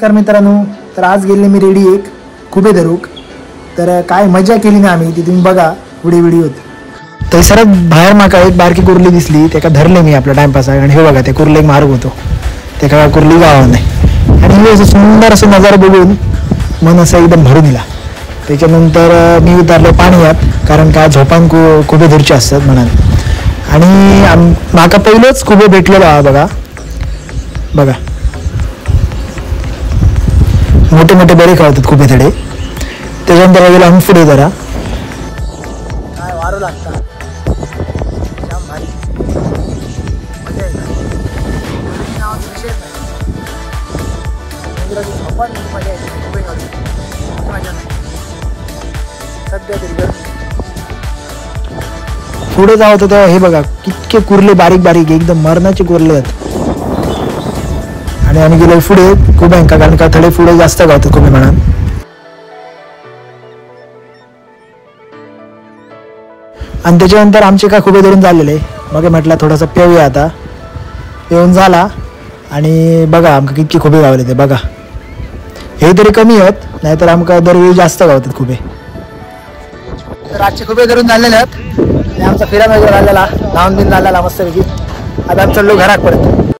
नमस्कार मित्रांनो, तर आज गेले मी रेडी एक खुबे धरूक. तर काय मजा केली ना आम्ही ती तुम्ही बघा पुढे व्हिडिओत. थंयसरच भायर म्हाका एक बारकी कुर्ली दिसली, तेका धरले मी आपला टायमपास. आणि हे बघा ते कुर्लेक मार्ग होतो, तेका कुर्ली गावा नाही. आणि हे असं सुंदर असं नजारा बघून मन असं एकदम भरून दिला. त्याच्यानंतर मी उतरलो पाण्यात, कारण का झोपान खुबे धरचे असतात म्हणान. आणि म्हाका पहिलोच खुबे भेटलेलो हा बघा बघा मोठे मोठे बरे खावतात खुबे थडे. त्याच्यानंतर गेलो आम्ही पुढे जरा काय वारू लागता जाम भारी मजा येते. विषय झोपान मजा येते खुबे खावतात मजा नाही सध्या तरी. पुढे जावं तर हे बघा कितके कुर्ले बारीक बारीक एकदम मरणाचे कुर्ले आहेत. आणि आम्ही गेलो पुढे खुब्यांका, कारण का थोडे पुढे जास्त गावतात खुबे म्हणून. आणि त्याच्यानंतर आमचे काय खुबे धरून झालेले, मग म्हटलं थोडासा पेऊया. आता पेऊन झाला आणि बघा आमका कितके खुबे गावले ते बघा. हे तरी कमी आहेत, नाहीतर आमका दरवेळी जास्त गावतात खुबे. तर आजचे खुबे धरून झालेले आहेत आणि आमचा फिरायला वगैरे झालेला, धावून बिन झालेला मस्तपैकी. आता आम्ही चाललो घरात परत.